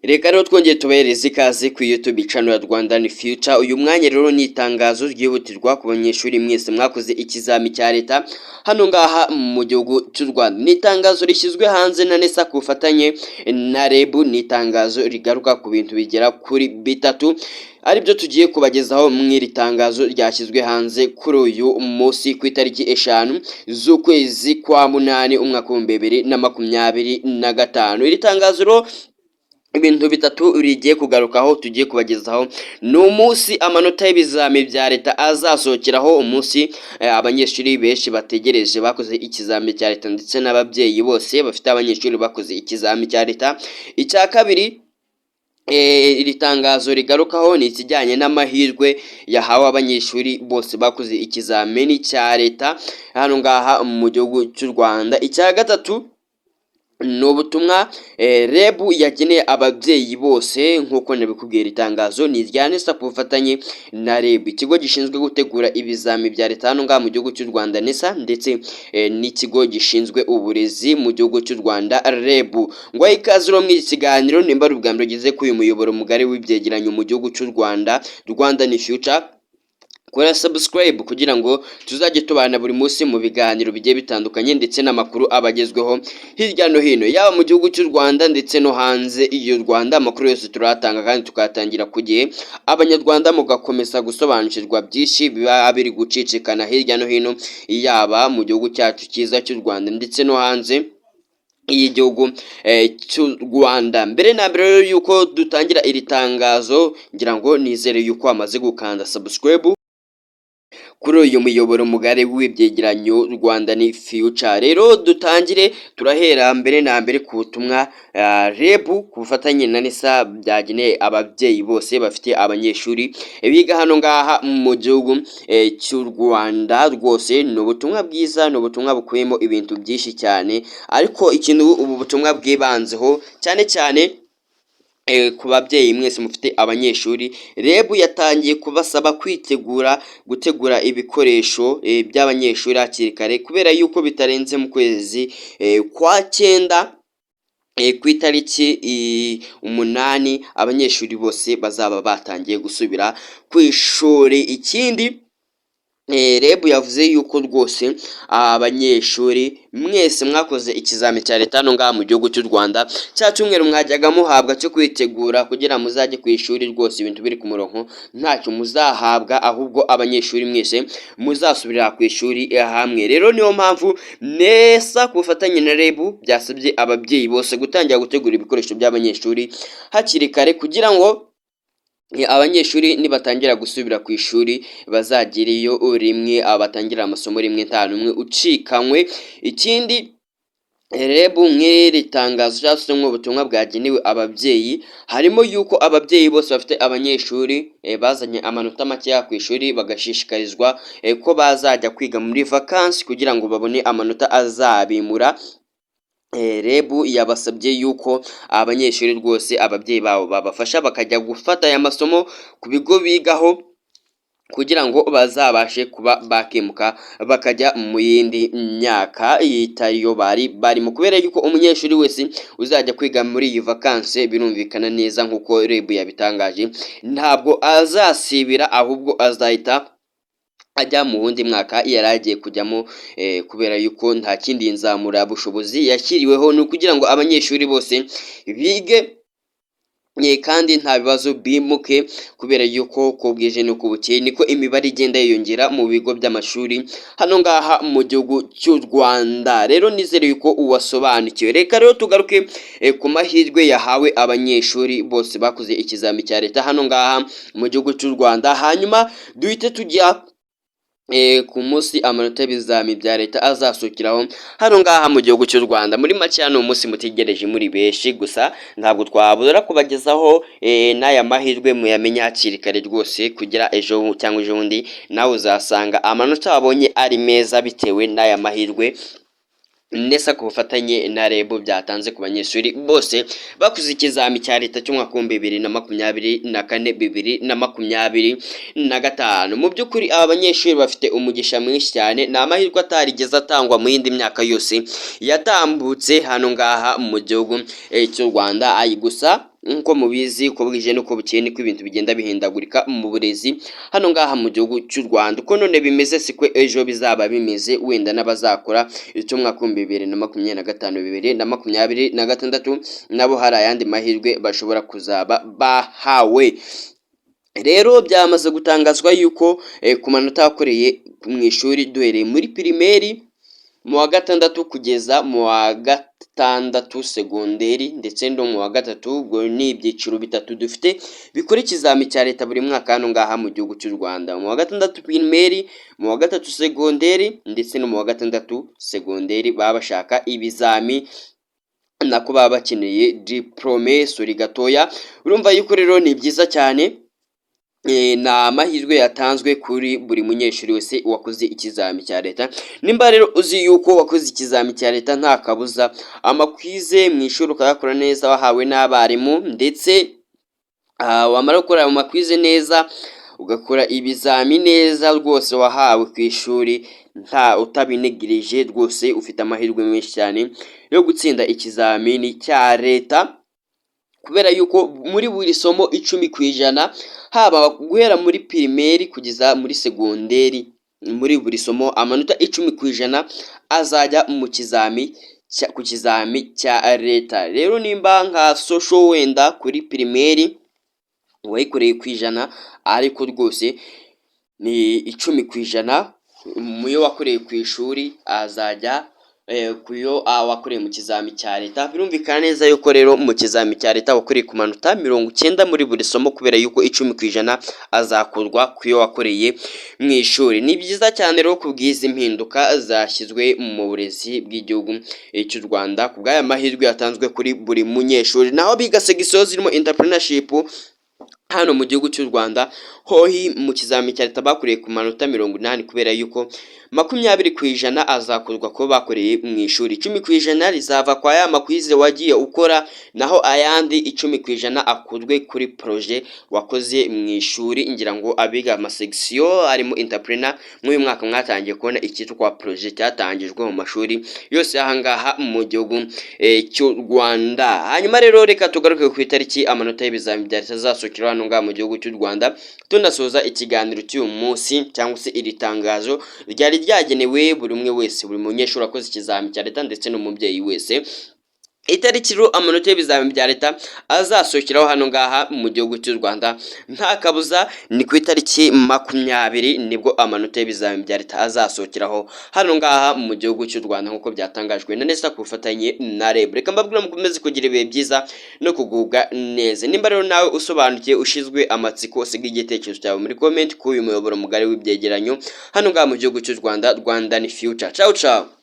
Reka rero twongeye tubahereze ikaze ku YouTube channel ya Rwanda ni Future. Uyu mwanya rero ni itangazo ryihutirwa ku banyeshuri mwese mwakoze ikizami cya leta hano ngaha mu gihugu cy'u Rwanda. Ni itangazo rishyizwe hanze na NESA ku bufatanye na REB. Ni itangazo rigaruka ku bintu bigera kuri bitatu, aribyo tugiye kubagezaho mu iri tangazo ryashyizwe hanze kuri uyu munsi ku itariki 5 z'ukwezi kwa munani, umwaka w'2025. Iri tangazo rero, ibintu bitatu rigiye kugarukaho tugiye kubagezaho, ni umunsi amanota y'ibizami bya leta azasohokeraho, umunsi abanyeshuri benshi bategereje bakoze ikizami cya leta, ndetse n'ababyeyi bose bafite abanyeshuri bakoze ikizami cya leta. Icya kabiri iri tangazo rigarukaho ni ikijyanye n'amahirwe yahawe abanyeshuri bose bakoze ikizamini cya leta hano ngaha mu gihugu cy'u Rwanda. Icya gatatu ni ubutumwa REB yageneye ababyeyi bose. Nk'uko nabikubwira, itangazo ni irya NESA ku bufatanye na REB, ikigo gishinzwe gutegura ibizami bya leta hano ngaha mu gihugu cy'u Rwanda, NESA, ndetse n'ikigo gishinzwe uburezi mu gihugu cy'u Rwanda, REB. Ngo ikaze rero muri iki kiganiro. Nimba ari ubwa mbere ugeze kuri uyu muyoboro mugari w'ibyegeranyo mu gihugu cy'u Rwanda, Rwanda ni Future, kora subscribe kugira ngo tuzajye tubana buri munsi mu biganiro bigiye bitandukanye ndetse n'amakuru abagezweho hirya no hino, yaba mu gihugu cy'u Rwanda ndetse no hanze y'u Rwanda. Amakuru yose turayatanga kandi tukayatangira ku gihe, Abanyarwanda mugakomeza gusobanukirwa byinshi biba biri gucicikana hirya no hino, yaba mu gihugu cyacu cyiza cy'u Rwanda ndetse no hanze y'igihugu cy'u Rwanda. Mbere na mbere rero yuko dutangira iri tangazo, ngira ngo nizere yuko wamaze gukanda subscribe kuri uyu muyoboro mugari w'ibyegeranyo Rwanda ni Future. Rero dutangire, turahera mbere na mbere ku butumwa REB ku bufatanye na NESA byageneye ababyeyi bose bafite abanyeshuri biga hano ngaha mu gihugu cy'u Rwanda. Rwose ni ubutumwa bwiza, ni ubutumwa bukubiyemo ibintu byinshi cyane, ariko ikintu ubu butumwa bwibanzeho cyane cyane ku babyeyi mwese mufite abanyeshuri, REB yatangiye kubasaba kwitegura gutegura ibikoresho by'abanyeshuri hakiri kare, kubera yuko bitarenze mu kwezi kwa cyenda ku itariki 8 abanyeshuri bose bazaba batangiye gusubira ku ishuri. Ikindi REB yavuze yuko rwose abanyeshuri mwese mwakoze ikizami cya leta hano ngaha mu gihugu cy'u Rwanda, cya cyumweru mwajyaga muhabwa cyo kwitegura kugira muzajye ku ishuri rwose ibintu biri ku murongo, ntacyo muzahabwa, ahubwo abanyeshuri mwese muzasubira ku ishuri hamwe. Rero niyo mpamvu NESA ku bufatanye na REB byasabye ababyeyi bose gutangira gutegura ibikoresho by'abanyeshuri hakiri kare, kugira ngo abanyeshuri nibatangira gusubira ku ishuri bazagireyo rimwe, batangira amasomo rimwe, nta n'umwe ucikanywe. Ikindi REB nk'iri tangazo cyangwa se nk'ubutumwa bwagenewe ababyeyi, harimo yuko ababyeyi bose bafite abanyeshuri bazanye amanota makeya ku ishuri bagashishikarizwa ko bazajya kwiga muri vakansi kugira ngo babone amanota azabimura. REB yabasabye yuko abanyeshuri rwose ababyeyi babo babafasha bakajya gufata aya masomo ku bigo bigaho, kugira ngo bazabashe kuba bakimuka bakajya mu yindi myaka itari yo bari barimo, kubera yuko umunyeshuri wese uzajya kwiga muri iyi vakansi, birumvikana neza nk'uko REB yabitangaje, ntabwo azasibira, ahubwo azahita ajya mu wundi mwaka yari agiye kujyamo, kubera yuko nta kindi nzamurabushobozi yashyiriweho, ni ukugira ngo abanyeshuri bose bige kandi nta bibazo, bimuke, kubera yuko uko bwije n'uko bukeye niko imibare igenda yiyongera mu bigo by'amashuri hano ngaha mu gihugu cy'u Rwanda. Rero nizere yuko uwasobanukiwe. Reka rero tugaruke ku mahirwe yahawe abanyeshuri bose bakoze ikizami cya leta hano ngaha mu gihugu cy'u Rwanda, hanyuma duhite tujya ku munsi amanota y'ibizami bya leta azasohokeraho hano ngaha mu gihugu cy'u Rwanda. Muri make, hano umunsi mutegereje muri benshi, gusa ntabwo twabura kubagezaho n'aya mahirwe muyamenye hakiri kare rwose, kugira ejo cyangwa ejo bundi nawe uzasanga amanota wabonye ari meza bitewe n'aya mahirwe NESA ku bufatanye na REB byatanze ku banyeshuri bose bakoze ikizami cya leta cy'umwaka w'2024, 2025. Mu by'ukuri aba banyeshuri bafite umugisha mwinshi cyane, ni amahirwe atarigeze atangwa mu yindi myaka yose yatambutse hano ngaha mu gihugu cy'u Rwanda. Ayi gusa. Nk'uko mubizi, uko bwije n'uko bukeye niko ibintu bigenda bihindagurika mu burezi hano ngaha mu gihugu cy'u Rwanda. Uko none bimeze siko ejo bizaba bimeze. Wenda n'abazakora icy'umwaka wa 2025, 2026 nabo hari ayandi mahirwe bashobora kuzaba bahawe. Rero byamaze gutangazwa yuko ku manota wakoreye mu ishuri, duhereye muri primaire mu wa gatandatu kugeza mu wa gatandatu segonderi ndetse no mu wa gatatu, ubwo ni ibyiciro bitatu dufite bikora ikizami cya leta buri mwaka hano ngaha mu gihugu cy'u Rwanda: mu wa gatandatu primaire, mu wa gatatu segonderi ndetse no mu wa gatandatu segonderi, baba bashaka ibizami, nako baba bakeneye diplôme. Sorry gatoya. Urumva yuko rero ni byiza cyane, ni amahirwe yatanzwe kuri buri munyeshuri wese wakoze ikizami cya leta. Nimba rero uzi yuko wakoze ikizami cya leta, nta kabuza ama quiz mu ishuri ukayakora neza wahawe n'abarimu, ndetse wamara gukora ayo ma quiz neza, ugakora ibizami neza rwose wahawe ku ishuri, nta utabinegirije rwose, ufite amahirwe menshi cyane yo gutsinda ikizamini cya leta, kubera yuko muri buri somo 10%, haba guhera muri primaire kugeza muri segonderi, muri buri somo amanota 10% azajya mu kizami, ku kizami cya leta. Rero nimba nka social wenda kuri primaire wayikoreye ku 100, ariko rwose ni 10% mu yo wakoreye ku ishuri azajya ku yo wakoreye mu kizami cya leta. Birumvikana neza yuko rero mu kizami cya leta wakoreye ku manota 90 muri buri somo, kubera yuko 10% azakurwa ku yo wakoreye mu ishuri. Ni byiza cyane rero ku bw'izi mpinduka zashyizwe mu burezi bw'igihugu cy'u Rwanda, ku bw'aya mahirwe yatanzwe kuri buri munyeshuri. Naho biga section zirimo entrepreneurship hano mu gihugu cy'u Rwanda, hohi mu kizami cya leta bakoreye ku manota 80, kubera yuko 20% azakurwa kuba bakoreye mu ishuri, 10% rizava kwa ya ma quiz wagiye ukora, naho ayandi 10% akurwe kuri projet wakoze mu ishuri. Ngira ngo abiga ama section arimo entrepreneur, muri uyu mwaka mwatangiye kubona icyitwa projet cyatangijwe mu mashuri yose aha ngaha mu gihugu cy'u Rwanda. Hanyuma rero reka tugaruke ku itariki amanota y'ibizami bya leta azasohokera hano ngaha mu gihugu cy'u Rwanda, tunasoza ikiganiro cy'uyu munsi cyangwa se iri tangazo ryari ryagenewe buri umwe wese, buri munyeshuri wakoze ikizami cya leta ndetse n'umubyeyi wese. Itariki rero amanota y'ibizami bya leta azasohokeraho hano ngaha mu gihugu cy'u Rwanda, nta kabuza ni ku itariki 20, nibwo amanota y'ibizami bya leta azasohokeraho hano ngaha mu gihugu cy'u Rwanda, nk'uko byatangajwe na NESA ku bufatanye na REB. Reka mbabwire mukomeze kugira ibihe byiza no kugubwa neza. Nimba rero nawe usobanukiwe, ushizwe amatsiko, usiga igitekerezo cyawe muri comment kuri uyu muyoboro mugari w'ibyegeranyo hano ngaha mu gihugu cy'u Rwanda, Rwanda ni Future. Ciao ciao.